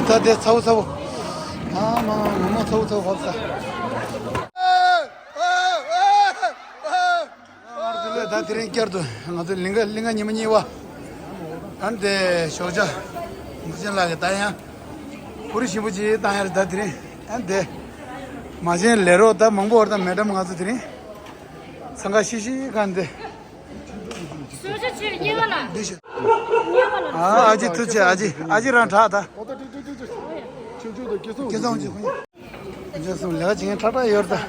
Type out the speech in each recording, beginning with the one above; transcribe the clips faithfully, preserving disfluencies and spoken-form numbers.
ད་དེ་ཚ་བོ་ཚ་བོ། ཨ་མ་མ་མོ་ཚ་བོ་ཚ་བོ་བབས་ས། ཨ་ཨ་ཨ་ཨ་ཨ། ད་དེ་རིང་བསྐྱར་དུ་ང་ཚོ་གླིང་ག་གླིང་ག་ཉི་མ་གཉིས་པ། ཨ་ནི་དེ་ཞོགས་ཇ་མ་བྱན་ལགས་ཀྱིས་ད་ཡང་གུ་རུ་ཞིམ་པོ་ཅིག་བཏང་ཡ་རེད། ད་དེ་རིང་ཨ་ནི་དེ་མ་བྱན་ལས་རོགས་ད་མང་པོ་བར་ད་མེད་འགྲམ། ང་ཚོ་དེ་རིང་འཚང་ཁ་ཤིག་ཤིག་ག་ནི་དེ། སུ་ཅི་ཕྱིར་སྙན་ངག་ལ། འདི་ཞིག་སྙན་ངག་ལ། ཨ་ཨ་ཅེ་ཐུགས་རྗེ་ཆེ། ཨ་ཅེ་ཨ་ཅེ་རང་དྲག་ད། ཁྱེད་ཚང་གཅིག་ཁོ་ཡིན། ཁྱེད་ཚང་གཅིག་ཁོ་ཡིན། ལས་ཀ་བྱེད་མཁན་ཁྲ་ཁྲ་ཡོད་རེད་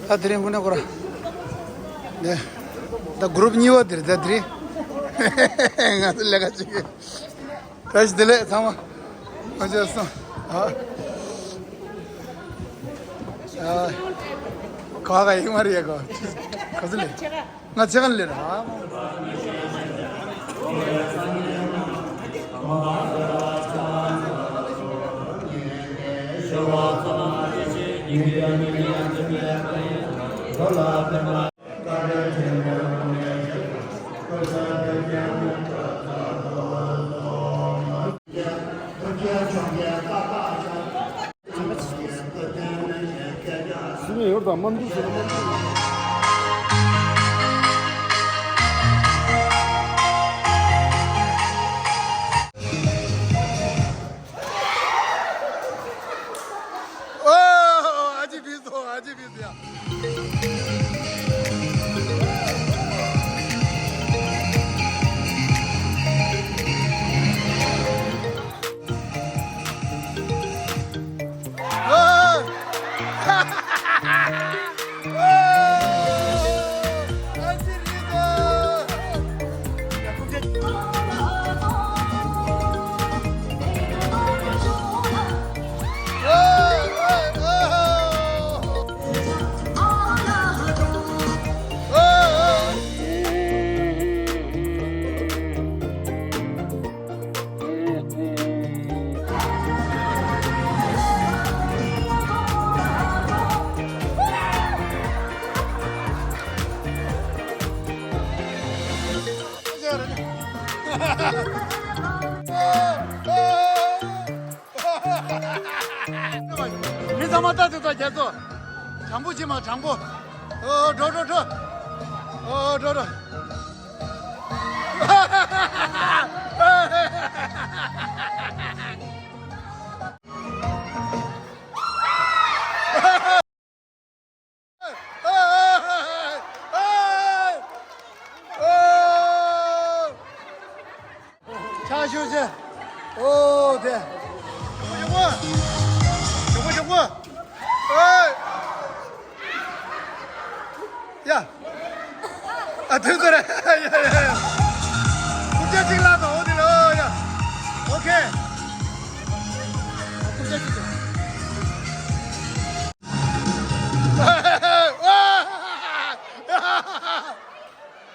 ད། ད་དེ་རིང་དངོས་གནས་ཁོ་ར། ནས། ད་གུ་རུབ་གཉིས་པ་དེ་རེད་ད་དེ་རིང་། ང་ཚོ་ལས་ཀ་བྱེད་མཁན། བཀྲ་ཤིས་བདེ་ལེགས་ཚང་མ། ཨ་ཅེ་སོང་། ཨ། ཨ། ག་ག་ཡིན་མ་རེད་ག་ག་ཚོད་ལས། ང་ཚེ་གང་ལེར། སུ་ནས་ཡོད་དམ། མ་འདུག་ཟེར་ན་མ་འདུག་ཨོ། ཨ་ཅེ་བིས་སོ། ཨ་ཅེ་བིས་ཡ། མི་ཚང་མ་ལྟ་དུས་ད་རྒྱལ་ཚོ། དྲང་པོ་བྱེད་མ། དྲང་པོ། ཨོ་འགྲོ་འགྲོ་འགྲོ། ཨོ་འགྲོ་འགྲོ། ཕྱག་ཞུ་ཆེ། ཨོ་དེ། ཞོག་པོ་ཞོག་པོ། ཞོག་པོ་ཞོག་པོ། ཨོ། ཡ། ཨ་དུས་ཚོད་རེད། ཡ་ཡ་ཡ། རྐུབ་བཀྱག་གཅིག་ལ་དང་འོ་དེ་ལ་ཡ། ཨོ་ཁེ། རྐུབ་བཀྱག་གཅིག་དང་།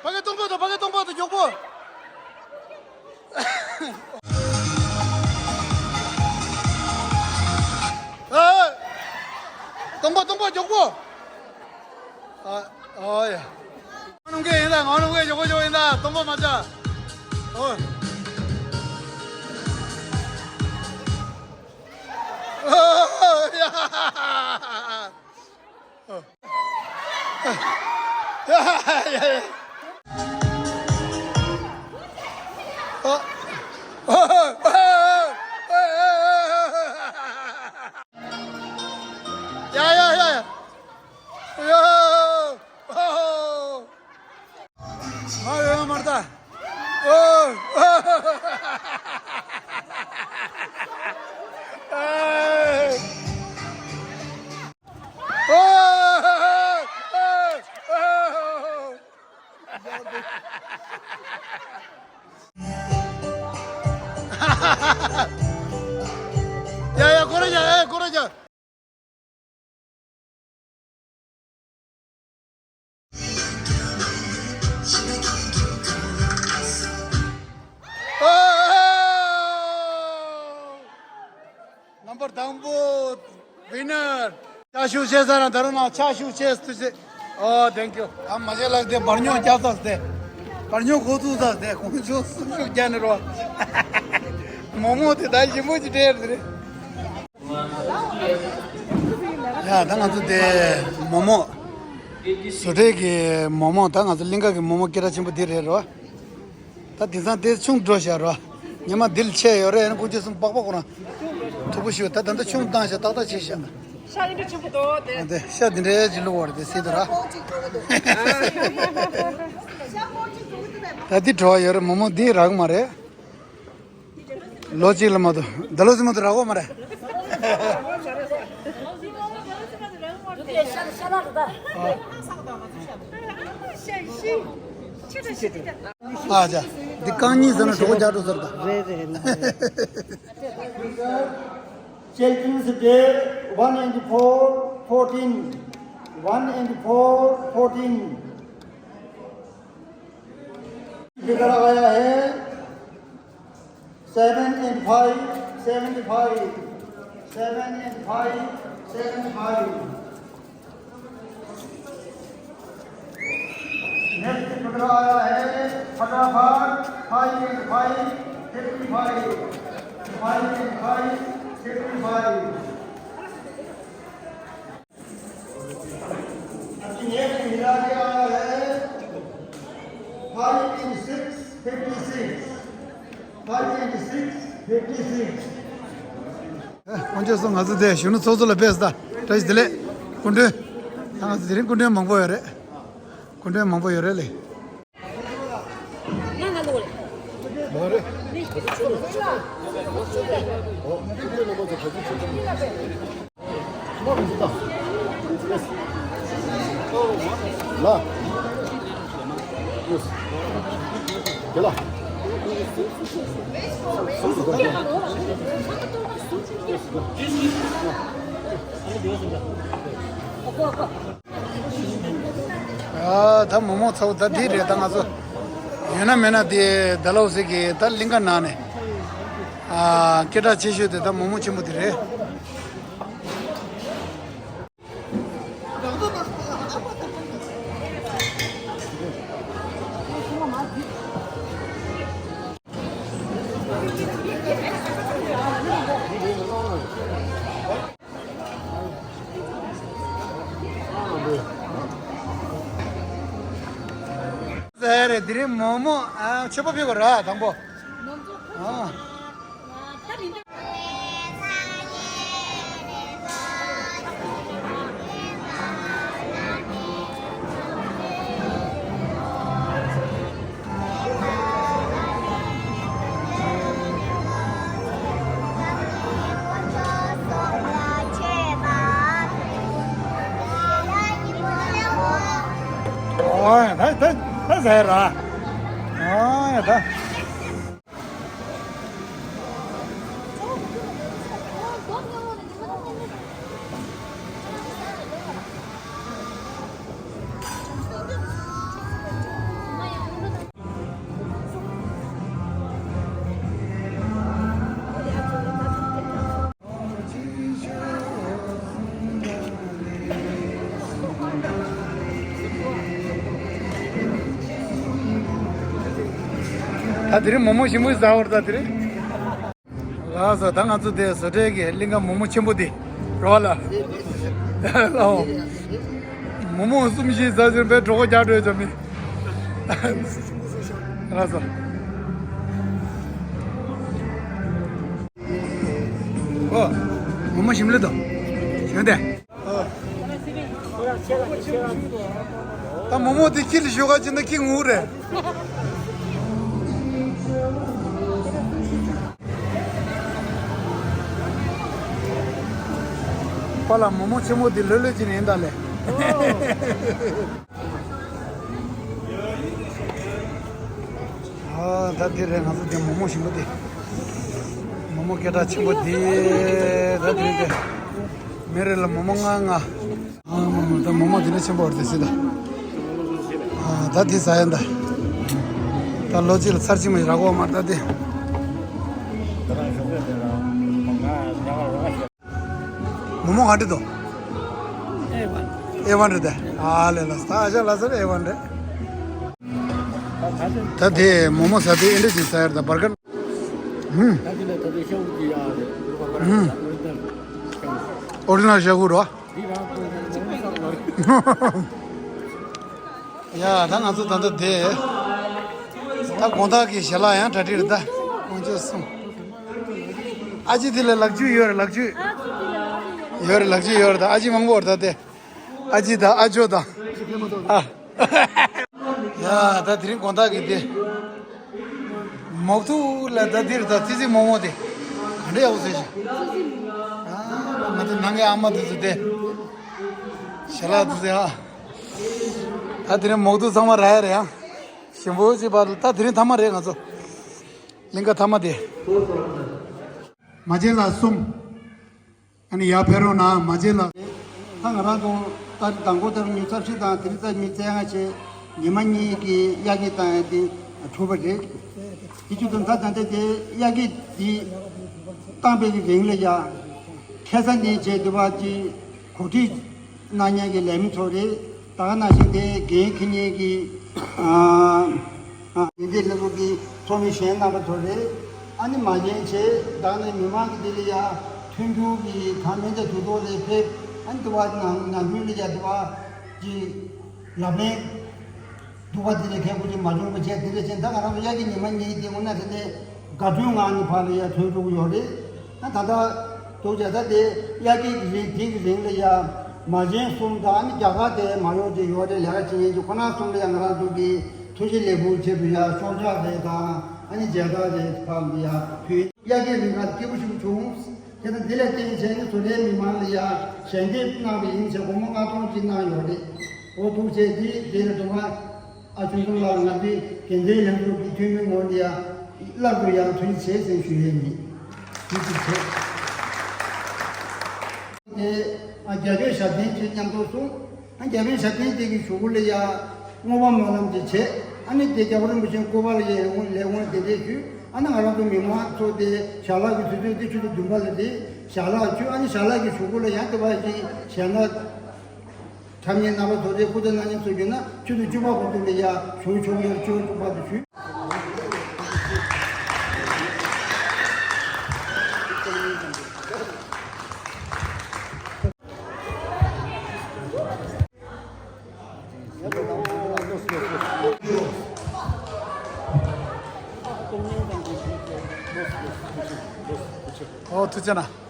ཕ་གི་སྟོང་པ་དང་། ཕ་གི་སྟོང་པ་དང་། མགྱོགས་པོ། ཨ། སྟོང་པ་སྟོང་པ་མགྱོགས་པོ། ཨ། ཨོ་ཡ། ང་ནམ་གྱི་ཡིན་ད། ང་ནམ་གྱི་མགྱོགས་པོ་མགྱོགས་པོ་ཡིན་ད། སྟོང་པ་མ་བྱ། ཨོ། ཨོ་ཡ། ཡ་ཡ་ཡ་ཡ། ཡ། ཨོ། ང་ཡོད་མ་རེད་ད། ཨོ། ཨེ། ཨོ། ཡ་ཡ། སྒོ་ར་རྒྱག་ཨེ། སྒོ་ར་རྒྱག་ཨོ། རྣམ་པར་དང་པོ། ཝི་ནར། ཕྱག་ཞུ་བྱེད་ས་རང་ད་རུང་ན་ཕྱག་ཞུ་བྱེད་ཐུབ་ཟེར། ཨོ། ཐེང་ཀིའུ། ཨ་མ་ཤེ་ལགས་དེ་བར་སྙོག་རྒྱག་ས་ཟེར། བར་སྙོག་ཁོ་ཚོ་ས་ཟེར། ཁོང་ཚོ་སུམ་ཅུ་བརྒྱ་ནི་རོ། མོག་མོག་དེ་ད་ཞིམ་པོ་ཅིག་སྤྲད་ཡོད་རེད། ཡ་ད་ང་ཚོ་དེ་མོག་མོག་བཟོ་གྲྭའི་གི་མོག་མོག་ད་ང་ཚོ་གླིང་ག་གི་མོག་མོག་སྐད་གྲགས་ཆེན་པོ་དེ་རེད་རོ། ད་དེང་སང་དེ་ཆུང་འགྲོ་བཞག་རོ། ཉི་མ་འདི་ལ་ཆད་ཡོད་རེད། ཡང་ཀུན་སྤྱོད་གསུམ་པག་པག་ཁོ་རང་མཐུག་པོ་ཞུ། ད་ད་ལྟ་ཆུང་བཏང་བཞག་ཏག་ཏག་བྱས་བཞག་ཤ་ཡི་འདྲ་ཆེན་པོ་འདུག་དེ། ཨ་དེ་ཤ་འདི་འདྲའི་ཅིག་བླུགས་པ་རེད་དེ་སྲིད་དུ་ར། ད་འདི་བྲོ་བ་ཡོད་རེད། མོག་མོག་འདི་རག་གི་མ་རེད། ལོ་གཅིག་ལ་མ་གཏོགས་ད་ལོ་ཟིན་མ་གཏོགས་རག་གོ་མ་རེད། ཨ་ཅག་འདི་རྐང་གཉིས་ཟེར་ན་གྲོད་ཁོག་རྒྱགས་འགྲོ་ཟེར་ད། རེད་རེད། Children's Day one and four fourteen, one and four fourteen. बिगड़ आया है। Seven and five, seventy five. Seven and five, seventy five. Next बिगड़ आया है फटाफट। Five and five, fifty five. Five and five, fifty five. अब ये मिला के आया है five and six, fifty six. Five and six, fifty six. དཀོན་མཆོག་གསུམ། ང་ཚོ་དེ་གཞོན་ནུ་ཚོགས་གཙོ་ལ་ཕེབས་ད། བཀྲ་ཤིས་བདེ་ལེགས། སྐུ་མགྲོན། ད་ང་ཚོ་དེ་རིང་སྐུ་མགྲོན་མང་པོ་ཡོད་རེད། སྐུ་མགྲོན་མང་པོ་ཡོད་རེད་ལེ། ཨ་ད་མོག་མོག་ཚ་བོ་ད་འདི་རེད། ད་ང་ཚོ་ཡོད་ན་མེད་ན་དེ་ད་ལོ་ཟེར་གི་ད་གླིང་ག་ནང་ནས་ཨ་སྐད་གྲགས་ཆེ་ཤོས་དེ་ད་མོག་མོག་ཆེན་པོ་དེ་རེད། ཟེར་རེད། དེ་རིང་མོག་མོག་ཨ་མཆོད་པ་ཕུལ་དགོས་ར་དང་པོ། ཨ། ཨོ་ད་ད་ད་ཟེར་ར། ཨོ་ད། ད་དེ་རིང་མོག་མོག་ཞིམ་པོ་ཟ་བར་ད་དེ་རིང་། ལགས་སོ། ད་ང་ཚོ་དེ་བཟོ་གྲྭའི་གི་གླིང་ག་མོག་མོག་ཆེན་པོ་དེ་རོ་ལ། ལའོ། མོག་མོག་གསུམ་བཞི་ཟ་ཟིན་པའི་གྲོད་ཁོག་རྒྱགས་འགྲོ་ཡོད་ཙམ་མིན། ལགས་སོ། ཨོ། མོག་མོག་ཞིམ་ལེ་དོ། ཞོན་དེ། ད་མོག་མོག་དེ་ཁྱི་ལ་ཞོག་ག་ཅི་འདྲ་ཁྱི་ངུ་རེད། པཱ་ལགས་མོག་མོག་ཆེན་མོ་དེ་ལྷོད་ལྷོད་ཅིག་ཡིན་ད་ལེ། ཨ་ད་དེ་རེད། ང་ཚོ་དེ་མོག་མོག་ཞིམ་པོ་དེ། མོག་མོག་སྐད་གྲགས་ཆེན་པོ་དེ། ད་དེ་རེད་དེ། མི་རེ་ལ་མོག་མོག་ལྔ་ལྔ། ཨ་མོག་མོག་ད་མོག་མོག་དེ་འདྲ་ཆེན་པོ་རེད་དེ་སྲིད་ད། ཨ་ད་དེ་ཟ་ཡ་ད། ད་ལོ་གཅིག་ལ་ཚར་གཅིག་མ་ཞིག་རག་གོ་མ་ད་དེ། མོག་མོག་ག་འདྲ་འདུག་ཨེ་ཝན་རེད་དེ། ཨ་ལེ་ལགས། ད་ཨ་ཅག་ལགས་སར་ཨེ་ཝན་རེད། ད་དེ་མོག་མོག་ཟ་དུས་ཨེ་འདྲ་ཅིག་ཟ་ཡ་རེད་ད། བར་གར། ད་དེ་ལ་ད་ལྟ་ཤ་འུ་ཅི་ཡ་རེད། འུ་བ་ར་ཨོ་རི་ཇི་ནལ་ཤ་འུ་རོ། འདི་རང་ཁོ་རང་མོ་ས་ལ། ཡ་ད་ང་ཚོ་ད་ལྟ་དེ་ད་དགོང་དག་གི་ཞལ་ལག་ཡང་གྲ་སྒྲིག་རེད་ད། དགོང་ཚོད་གསུམ། ཨ་ཅེ་དེ་ལ་ལག་འཇུ་ཡོད་རེད། ལག་འཇུ་ཡོད་རེད། ལག་འཇུ་ཡོད་རེད་ད། ཨ་ཅེ་མང་པོ་རེད་ད་དེ། ཨ་ཅེ་དང་ཨ་ཇོ་དང་། ཨ། ཡ་ད་དེ་རིང་དགོང་དག་གི་དེ། མོག་ཐུག་ལ་ད་དེར་ད་ཙི་ཙི་མོག་མོག་དེ། ག་འདྲ་ཡག་པོ་བཟོས་ཤག་ཨ་ང་ཚོ་ནང་གི་ཨ་མ་དེ་ཚོ་དེ། ཞལ་ལག་དེ་ཚོ་ཨ། ད་དེ་རིང་མོག་ཐུག་ཚང་མ་རག་ཡ་རེད་ཨ། ཞིམ་པོ་ཅིག་པ་ད་དེ་རིང་ཐ་མ་རེད་ང་ཚོ། གླིང་ག་ཐ་མ་དེ། མ་བྱན་ལ་གསུམ། ཨ་ནི་ཡར་ཕེབས་རོགས་གནང་མ་བྱན་ལ། ད་ང་རང་ཚོ་ཏ་རིག་དང་པོ་ཏ་རིག་ཉི་ཤུ་རྩ་བཞི་དང་དེ་རིང་རྩ་བཞི་ཉིན་བཅོ་ལྔ་བྱས་ཉི་མ་གཉིས་ཀྱི་དབྱར་སྐྱིད་བཏང་ཡ་དེ་གྲུབ་པ་རེད། དེ་བྱུང་དུས་ད་ད་ལྟ་དེ་དབྱར་སྐྱིད་དེ་བཏང་པའི་གི་རིང་ལ་ཡ་ཁ་སང་ནས་བྱས་དུས་བ་ཅིག་གོ་སྒྲིག་གནང་མཁན་གྱི་ལས་མི་ཚོ་རེད། ད་ག་ནང་བཞིན་དེ་འགན་འཁྱེར་མཁན་གྱི་ཨ་ཨ་ཉིན་དེ་ལྷ་ལུགས་ཀྱི་ཚོགས་མི་གཞན་རྣམ་པ་ཚོ་རེད། ཨ་ནི་མ་བྱན་བྱས་ད་ནི་མི་མང་གི་དེ་ལ་ཡ་མཐུན་འགྱུར་གྱི་གང་མིན་ད་དུས་ཐོག་ལ་ཕེབས། ཨ་ནི་དུ་བ་ནང་ནང་ཁུལ་ལ་ཡ་དུ་བ་ཀྱི་ལབ་གླེང་འདུག་པ་དེ་ལས་ཁེ་པོ་ཅིག་མ་བྱུང་པ་བྱས། དེ་ལས་ཕྱིན་ད་ང་རང་ཚོ་དབྱར་གྱི་ཉི་མ་གཉིས་དེ་དངོས་གནས་དྲང་གནས་དགའ་སྤྲོའི་ངང་ནས་ཕར་ལ་ཡ་ཐོན་འགྲོ་གི་ཡོད་རེད། ཨ་ད་ལྟ་འདུག་བྱས་ད་དེ་དབྱར་སྐྱིད་ཀྱི་རིང་དེ་གི་རིང་ལ་ཡ་མ་བྱན་གསུམ་དང་ཨ་ནི་རྒྱ་གར་དེ་མ་ཡོང་དེ་ཡོད་རེད། ལས་ཀ་བྱེད་མཁན་གྱི་ཁོ་ན་གསུམ་ལ་ཡ་ང་རང་ཚོ་གི་ཐུགས་རྗེ་ལེགས་འབུལ་ཆེད་དུ་ཡ་ཤོག་ཆག་རེ་དང་ཨ་ནི་མཇལ་ཁ་རེ་ཕར་ལ་ཡ་ཕུལ། དབྱར་སྐྱིད་རིང་ག་སྐྱིད་པོ་ཞིག་བྱུང་། དེ་དང་དེ་ལས་བརྟེན་བྱས་ནས་བཟོ་གྲྭའི་མི་མང་ལ་ཡ་ཞལ་འདེབས་གནང་བ་ཡིན་ཟེར་སྒོར་མོ་ལྔ་སྟོང་ཅིག་གནང་ཡོད་རེད། འོ་འདུག་བྱས་དེ་དེ་ལ་དུ་མ་ཨ་ཆུང་ཆུང་ལགས་ང་ཚོའི་དགེ་ལྡན་ལྷན་ཚོགས་ཀྱི་འཐུས་མི་ངོས་ནས་ཡ་བསླབ་ཏུ་ཡང་ཐུགས་རྗེ་ཆེ་ཟེར་ཞུ་ཡས་ཡིན། ཐུགས་རྗེ་ཆེ། དེ་ཨ་རྒྱ་བོད་ཞབས་བརྟན་ཅིག་མཉམ་དུ་གསུངས། ཨ་རྒྱ་བོད་ཞབས་བརྟན་དེ་གི་གཞུག་གུ་ལ་ཡ་བསྔོ་བ་སྨོན་ལམ་དེ་བྱས། ཨ་ནི་དེ་རྒྱལ་བ་རིན་པོ་ཆེའི་སྐུ་པར་ལ་ཡ་ལས་དབང་ལས་དབང་དེ་འདྲས་ཞུས། ཨ་ནི་ང་རང་ཚོ་མི་མང་ཚོ་དེ་ཞལ་ལག་གི་དུས་ཚོད་དེ་ཆུ་ཚོད་བདུན་པ་ལ་དེ་ཞལ་ལག་མཆོད། ཨ་ནི་ཞལ་ལག་གི་གཞུག་གུ་ལ་ཡང་དེ་བ་ཞིག་ཞལ་ལག་འཁྲབ་མཁན་རྣམ་པ་ཚོ་དེ་སྐུ་ཚེ་གནང་མཁན་ཚོ་ཡོད་ན་ཆུ་ཚོད་བཅུ་པ་བར་དུ་ལ་ཡ་ཞུ་ཆོག་ཡོད། ཆུ་ཚོད་བཅུ་པ་དུ་ཞུས། ཨོ་ཐུགས་རྗེ་གནང་།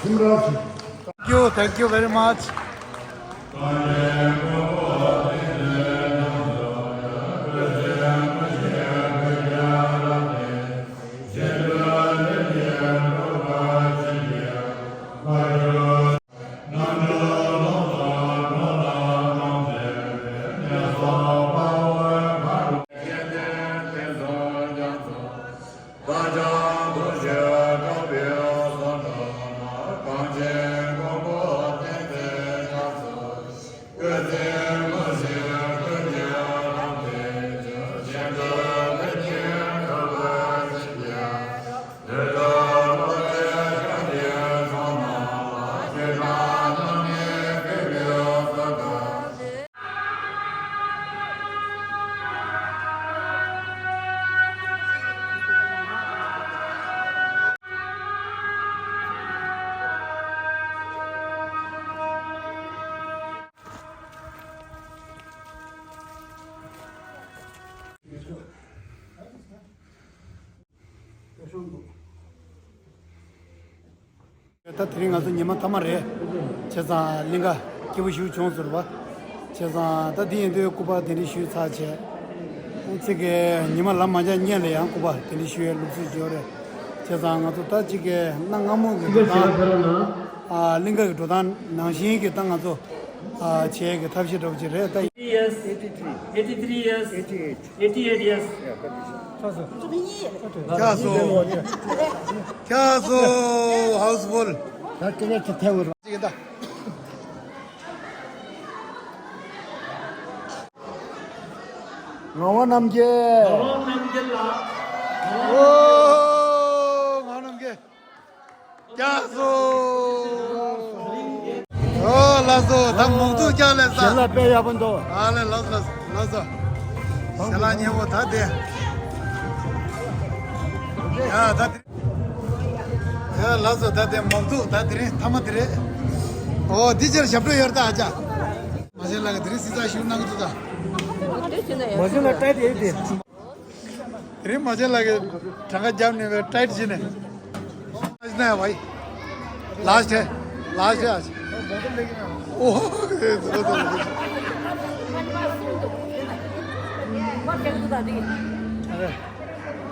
Thank you, thank you very much. ད་དེ་རིང་ང་ཚོ་ཉི་མ་མཐའ་མ་རེད། བྱས་ཙང་གླིང་ག་སྐྱིད་པོ་ཞིག་བྱུང་ཟེར་བ། བྱས་ཙང་ད་འདི་ཡིན་དུས་སྐུ་པར་དེ་འདྲ་ཞུས་ཚར་བྱས། ཨ་ཙི་གེ་ཉི་མ་ལམ་མ་འཇག་སྔོན་ལ་ཡང་སྐུ་པར་དེ་འདྲ་ཞུ་ཡའི་ལུགས་སྲོལ་ཅིག་ཡོད་རེད། བྱས་ཙང་ང་ཚོ་ད་ཅིག་གེ་གནའ་སྔ་མོ་གི་འགྲོ་སྟངས། ཨ་གླིང་ག་གི་འགྲོ་སྟངས་ནང་བཞིན་གྱི་ད་ང་ཚོ་ཨ་བྱེད་ཀྱི་ཐབས་ཤེས་འདྲ་པོ་ཅིག་རེད་ད། Yes, eighty-three, eighty-three years, eighty-eight, eighty-eight years. ཁྱེད་ཚོ། ཁྱེད་ཚོ་ཧའུ་སི་ཕུལ། ད་སྐད་ཆ་ཐལ་བ་རེད། ངག་དབང་རྣམ་རྒྱལ། ངག་དབང་རྣམ་རྒྱལ་ལགས། ཨོ། ངག་དབང་རྣམ་རྒྱལ། བཀྱག་སོ། ཨོ་ལགས་སོ། ད་མོག་ཐུག་བཀྱག་ལས་ས། ཞལ་ལག་དཔེ་ཡག་པོ་འདུག་ཨ་ལས་ལགས་སོ་ལགས་སོ། ཞལ་ལག་ཉེ་བོ་ད་དེ། ཡ་ད་དེ། ཡ་ལགས་སོ། ད་དེ་མོག་ཐུག་ད་དེ་རིང་མཐའ་མ་དེ་རེད། ཨོ་འདི་ཕྱིར་ཞབས་བྲོ་ཡོད་ད་ཨ་ཅག་མ་ཤེས་ལ་ག་དེ་རིང་སྲིད་ཚགས་ཞུ་གནང་གི་འདུག་ད། མ་ཤེས་ལ་ཏྲའི་དེ་དེ། དེ་རིང་མ་བྱན་ལགས་ཀྱིས་གྲངས་ཀ་བརྒྱབ་ནས་བའི་ཏྲའིཊ་བྱས་ནས། ཨ་ཅི་ན་ཡ་བའི། ལཱསྚ། ལཱསྚ་ཨ་ཅི། ཨོ།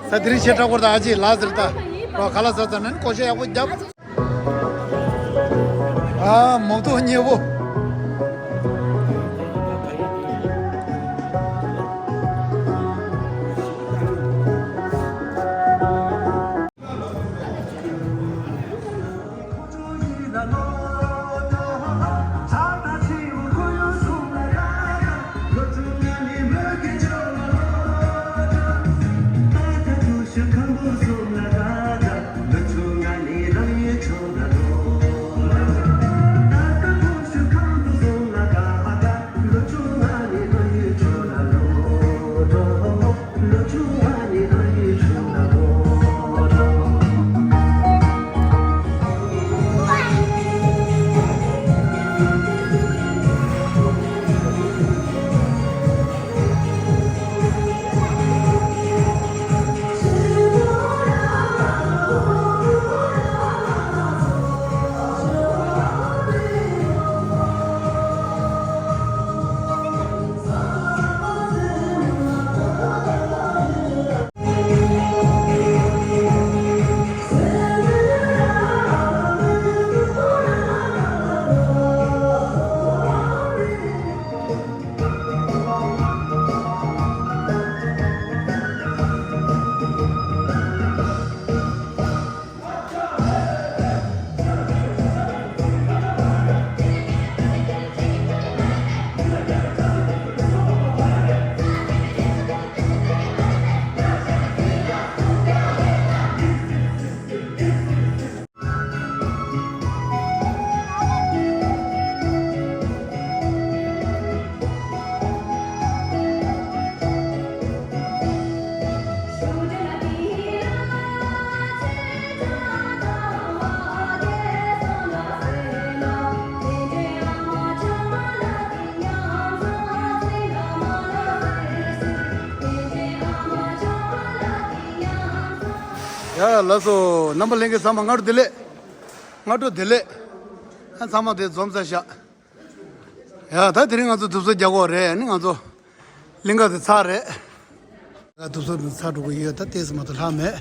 ས་དེ་རིང་ཆེ་དྲག་པོ་དང་ཨ་ཅི་ལཱསྚ་ཟེར་ད། རོ་ཁ་ལག་ཟ་ཙམ་ནས་བཀོལ་སྤྱོད་ཡག་པོ་བརྒྱབ། ཨ་མོག་ཐུག་མཉེས་པོ། ཡ་ལགས་སོ། རྣམ་པ་ལྷན་རྒྱས་ཚང་མ་སྔ་དྲོ་བདེ་ལེགས། སྔ་དྲོ་བདེ་ལེགས། ཨ་ཚང་མ་དེ་འཛོམས་ཚར་ཤག་ཡ་ད་དེ་རིང་ང་ཚོ་དུབ་ཚོད་རྒྱག་གོ་རེད། ཨ་ནི་ང་ཚོ་གླིང་ག་དེ་ཚར་རེད། ད་དུབ་ཚོད་དེ་ཚར་འགྲོ་གི་ཡོད། ད་ཏོག་ཙམ་མ་གཏོགས་ལྷག་མེད།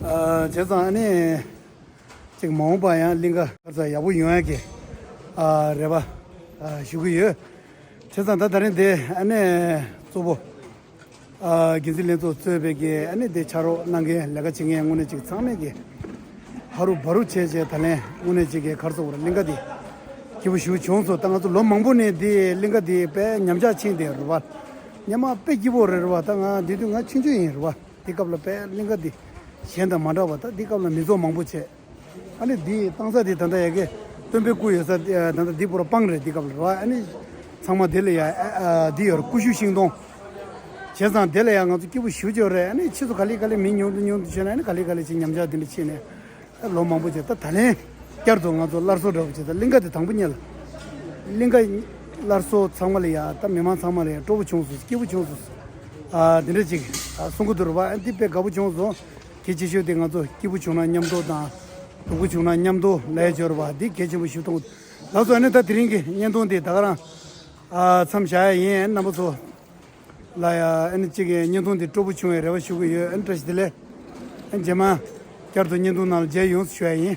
ཨ་བྱས་ཙང་ཨ་ནི་ཅིག་མ་འོངས་པ་ཡང་གླིང་ག་ག་ཚ་ཡག་པོ་ཡོང་ཡག་གི་ཨ་རེ་བ་ཨ་ཞུ་གི་ཡོད། བྱས་ཙང་ད་ད་རིང་དེ་ཨ་ནི་གཙོ་བོ། ཨ་འགན་འཛིན་ལྷན་ཚོགས་གཙོས་པའི་གི་ཨ་ནི་དེ་ཕྱག་རོགས་གནང་མཁན་ལས་ཀ་བྱེད་མཁན་དངོས་གནས་ཅིག་ཚང་མས་ཀྱི་ཧ་རུ་བ་རུ་བྱས་བྱས་ད་ལན་དངོས་གནས་ཅིག་གི་ག་རེ་ཟེར་དགོས་རེད། གླིང་ག་འདི་སྐྱིད་པོ་ཞེ་པོ་བྱུང་སོང་། ད་ང་ཚོ་ལོ་མང་པོ་ནས་འདི་གླིང་ག་འདི་དཔེ་ཉམས་ཆག་ཕྱིན་བསྡད་རེད་བ། སྔོན་མ་དཔེ་སྐྱིད་པོ་རེད་རེད་བ། ད་ང་འདི་དུས་ང་ཆུང་ཆུང་ཡིན་རེད་བ། འདི་སྐབས་ལ་དཔེ་གླིང་ག་འདི་གཞན་དང་མ་འདྲ་བ། ད་འདི་སྐབས་ལ་མི་ཚོགས་མང་པོ་བྱས། ཨ་ནི་འདི་བཏང་ས་འདི་ད་ལྟ་ཡ་གི་སྟོན་པའི་སྐུ་ཡོད་ས་འདི་ད་ལྟ་འདི་པུ་ར་སྤང་རེད། འདི་སྐབས་ལ་རེད་བ། ཨ་ནི་ཚང་མ་འདི་ལ་ཡ་ཨ་ཨ་འདི་ཡོད་རེད། ཀུ་ཤུ་ཤིང་སྡོང་། བྱས་ཙང་དེ་ལ་ཡ་ང་ཚོ་སྐྱིད་པོ་ཞེ་པོ་ཅིག་ཡོད་རེད། ཨ་ནི་ཕྱིས་སུ་ག་ལེ་ག་ལེ་མི་ཉུང་དུ་ཉུང་དུ་བྱས་ནས། ཨ་ནི་ག་ལེ་ག་ལེ་ཅིག་ཉམས་ཆག་འདི་འདྲ་ཕྱིན་ནས། ད་ལོ་མང་པོ་བྱས། ད་ད་ལན་བསྐྱར་དུ་ང་ཚོ་སླར་གསོ་འདྲ་པོ་བྱས། ད་གླིང་ག་དེ་དང་པོ་ཉིད་ལ་གླིང་ག་སླར་གསོ་ཚང་མ་ལ་ཡ་ད་མི་མང་ཚང་མ་ལ་ཡ་སྤྲོ་པོ་བྱུང་སོང་། སྐྱིད་པོ་བྱུང་སོང་། ཨ་འདི་འདྲ་ཅིག་ཨ་གསུང་གི་འདུག་རེད་བ། ཨ་འདི་དཔེ་དགའ་པོ་བྱུང་སོང་། གལ་ཆེ་ཤོས་དེ་ང་ཚོ་སྐྱིད་པོ་བྱུང་ན་མཉམ་དུ་དང་། སྡུག་པོ་བྱུང་ན་མཉམ་དུ་ལས་སྦྱོར་བ་འདི་གལ་ཆེན་པོ་ཞིག་མཐོང་། ལགས་སོ། ཨ་ནི་ད་དེ་རིང་གི་བརྙན་ཐུང་འདི་ད་ག་རང་ཨ་མཚམས་བཞག་ཡ་ཡིན། རྣམ་པ་ཚོ་ལ་ཡ་ཨ་ནི་གཅིག་གི་བརྙན་ཐུང་འདི་སྤྲོ་པོ་བྱུང་བའི་རེ་བ་ཞུ་གི་ཡོད། ཨ་ནི་བཀྲ་ཤིས་བདེ་ལེགས། ཨ་ནི་རྗེས་མ་བསྐྱར་དུ་བརྙན་ཐུང་ནང་ལ་མཇལ་ཡོང་ཞུ་ཡ་ཡིན།